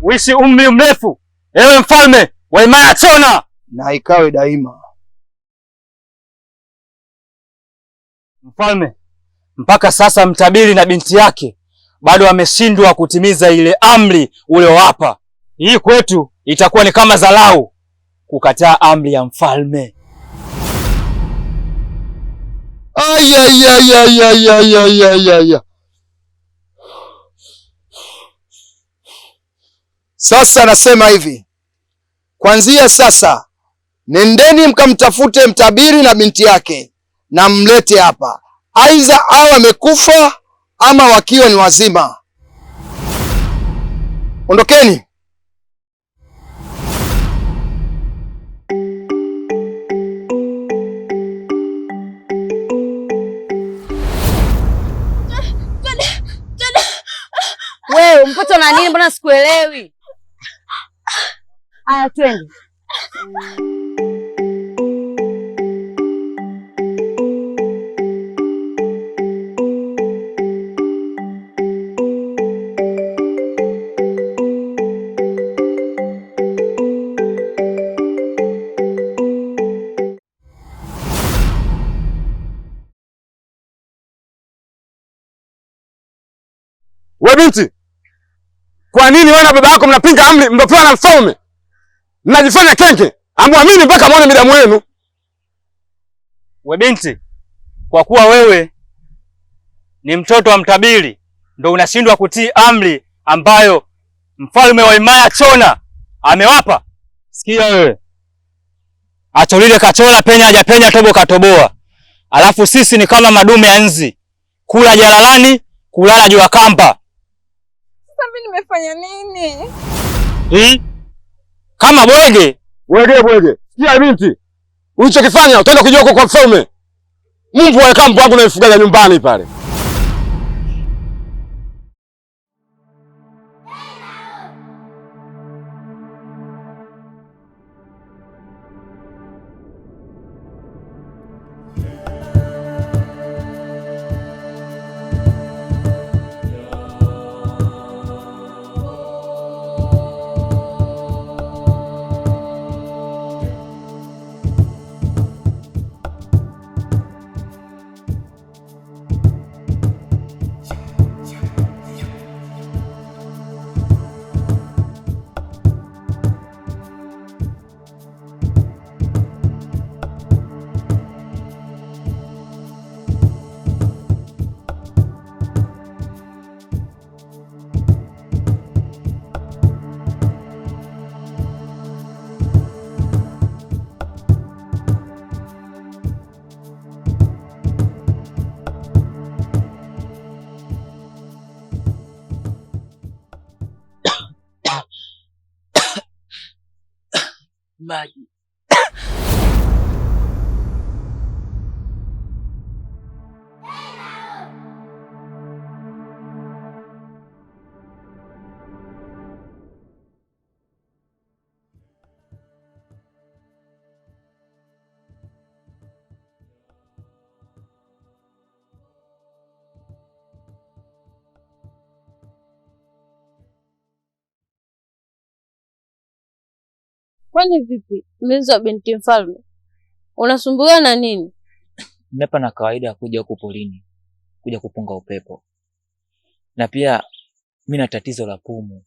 Uishi umri mrefu, ewe mfalme wa himaya Chona. Na ikawe daima. Mfalme, mpaka sasa mtabiri na binti yake bado wameshindwa kutimiza ile amri uliowapa. Hii kwetu itakuwa ni kama dharau kukataa amri ya mfalme. Ay, ay, ay, ay, ay, ay, ay, ay, ay. Sasa nasema hivi, kuanzia sasa nendeni mkamtafute mtabiri na binti yake na mlete hapa, aidha awe amekufa ama wakiwa ni wazima. Ondokeni. Wewe mpata na nini? Mbona sikuelewi? Aya, twende. We binti, kwa nini wewe na baba yako mnapinga amri mliopewa na mfalme? Mnajifanya kenge, hamuamini mpaka muone midamu yenu. We binti, kwa kuwa wewe ni mtoto wa mtabiri ndo unashindwa kutii amri ambayo mfalme wa himaya Chona amewapa. Sikia wewe, acholile kachola, penya hajapenya, tobo katoboa. Alafu sisi ni kama madume ya nzi, kula jalalani, kulala juu ya kamba. Sasa mimi nimefanya nini? Hii? Kama bwege. Bwege bwege. Sikia binti, ulichokifanya utaenda kujua huko kwa mfalme. Mungu wa kambo wangu naifugaga nyumbani pale. Maji. Kwani vipi mlinzi wa binti mfalme, unasumbuliwa na nini? Mimi hapa na kawaida ya kuja huku porini kuja kupunga upepo, na pia mimi na tatizo la pumu.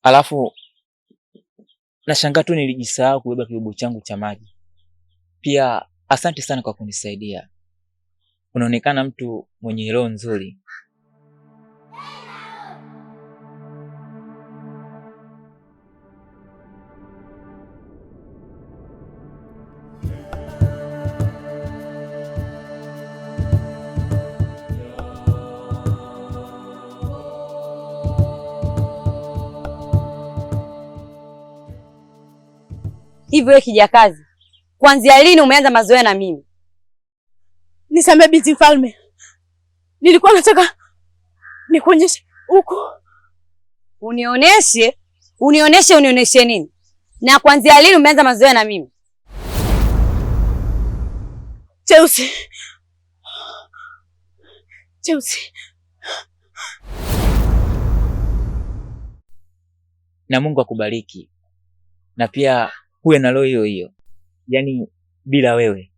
Alafu nashangaa tu nilijisahau kubeba kibubu changu cha maji. Pia asante sana kwa kunisaidia, unaonekana mtu mwenye roho nzuri. Hivi wewe kijakazi, kuanzia lini umeanza mazoea na mimi? Nisamee binti mfalme, nilikuwa nataka nikuonyeshe huku. Unioneshe? Unioneshe? Unioneshe nini? Na kuanzia lini umeanza mazoea na mimi? Cheusi, Cheusi. Na Mungu akubariki. Na pia huwe na roho hiyo hiyo. Yaani bila wewe,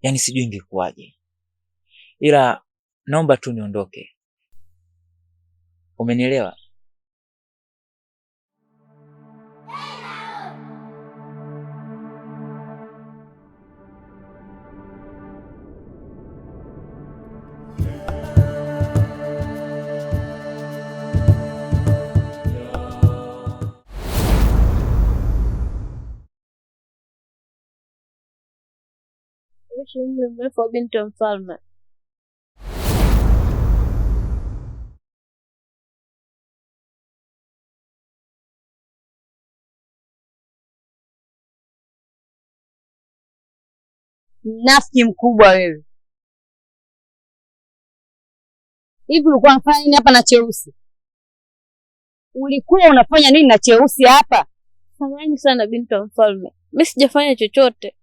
yaani sijui ingekuwaje. Ila naomba tu niondoke. Umenielewa? Uishi umri mrefu wa binti wa mfalme. Mnafiki mkubwa wewe. Hivi ulikuwa unafanya nini hapa na Cheusi? Ulikuwa unafanya nini na Cheusi hapa? Samahani sana binti wa mfalme, mi sijafanya chochote,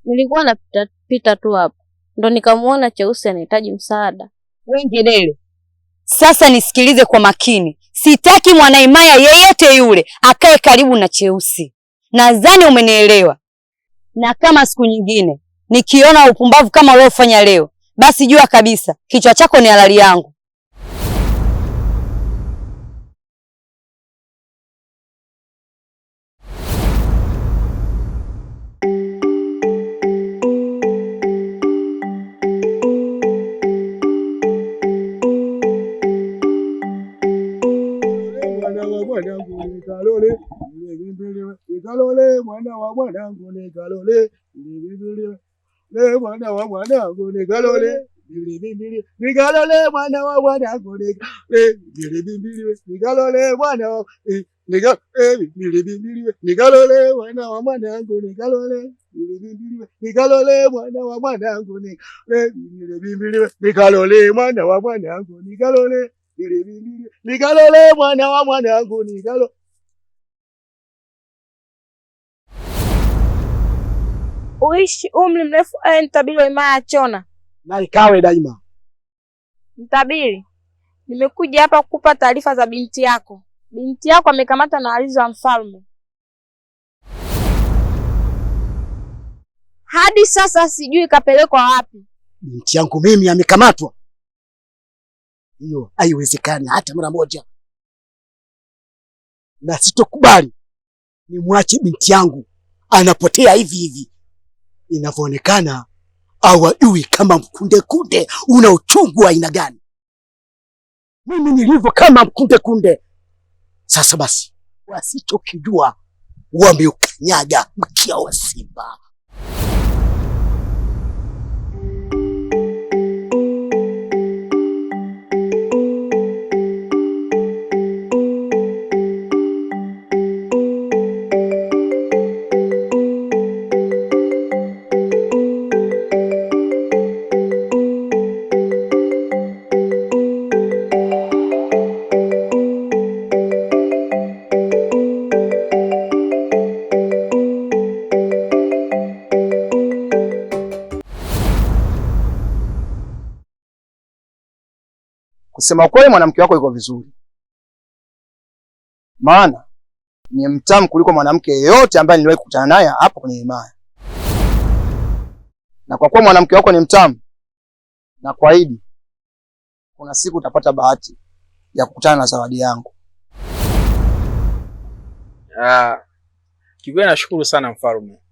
nilikuwa napita pita tu hapa ndo nikamuona Cheusi anahitaji msaada. Wewe ngedele. Sasa nisikilize kwa makini. Sitaki mwanaimaya yeyote yule akae karibu na Cheusi. Nadhani umenielewa. Na kama siku nyingine nikiona upumbavu kama uliofanya leo, basi jua kabisa kichwa chako ni halali yangu. Mwana wa mwanangu nikalole, nikalole, mwana wa mwanangu nikalole, le mwana wa mwanangu nikalole, nikalole, mwana wa mwanangu nikalole, nikalole, mwana wa nikalole, mwana wa mwanangu nikalole, nikalole, mwana wa mwanangu nikalole, mwana wa mwanangu nikalole, nikalole, mwana wa mwanangu nikalo. Uishi umri mrefu ewe mtabiri wa himaya ya Chona. Na ikawe daima. Mtabiri, nimekuja hapa kukupa taarifa za binti yako. Binti yako amekamatwa na walinzi wa mfalme. Hadi sasa sijui kapelekwa wapi. Binti yangu mimi amekamatwa? Hiyo haiwezekani hata mara moja, na sitokubali nimwache binti yangu anapotea hivi hivi. Inavyoonekana hawajui kama mkundekunde una uchungu wa aina gani. Mimi nilivyo kama mkundekunde. Sasa basi, wasichokijua wameukanyaga mkia wa simba. Kusema kweli, mwanamke wako yuko vizuri, maana ni mtamu kuliko mwanamke yeyote ambaye niliwahi kukutana naye hapo kwenye himaya. Na kwa kuwa mwanamke wako ni mtamu, na kuahidi kuna siku utapata bahati ya kukutana na zawadi yangu. Kikweli nashukuru sana mfalme,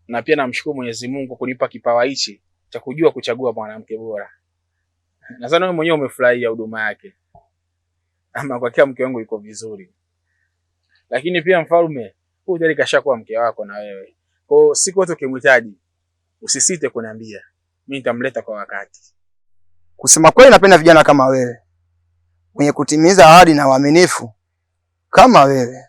na pia namshukuru Mwenyezi Mungu kunipa kipawa hichi cha kujua kuchagua mwanamke bora. Nadhani wewe mwenyewe umefurahia huduma yake. Ama kwa hakika mke wangu yuko vizuri. Lakini pia mfalme, huyu tayari kashakuwa mke wako na wewe. Kwa hiyo siku yote ukimhitaji, usisite kuniambia. Mimi nitamleta kwa wakati. Kusema kweli, napenda vijana kama wewe, wenye kutimiza ahadi na uaminifu kama wewe.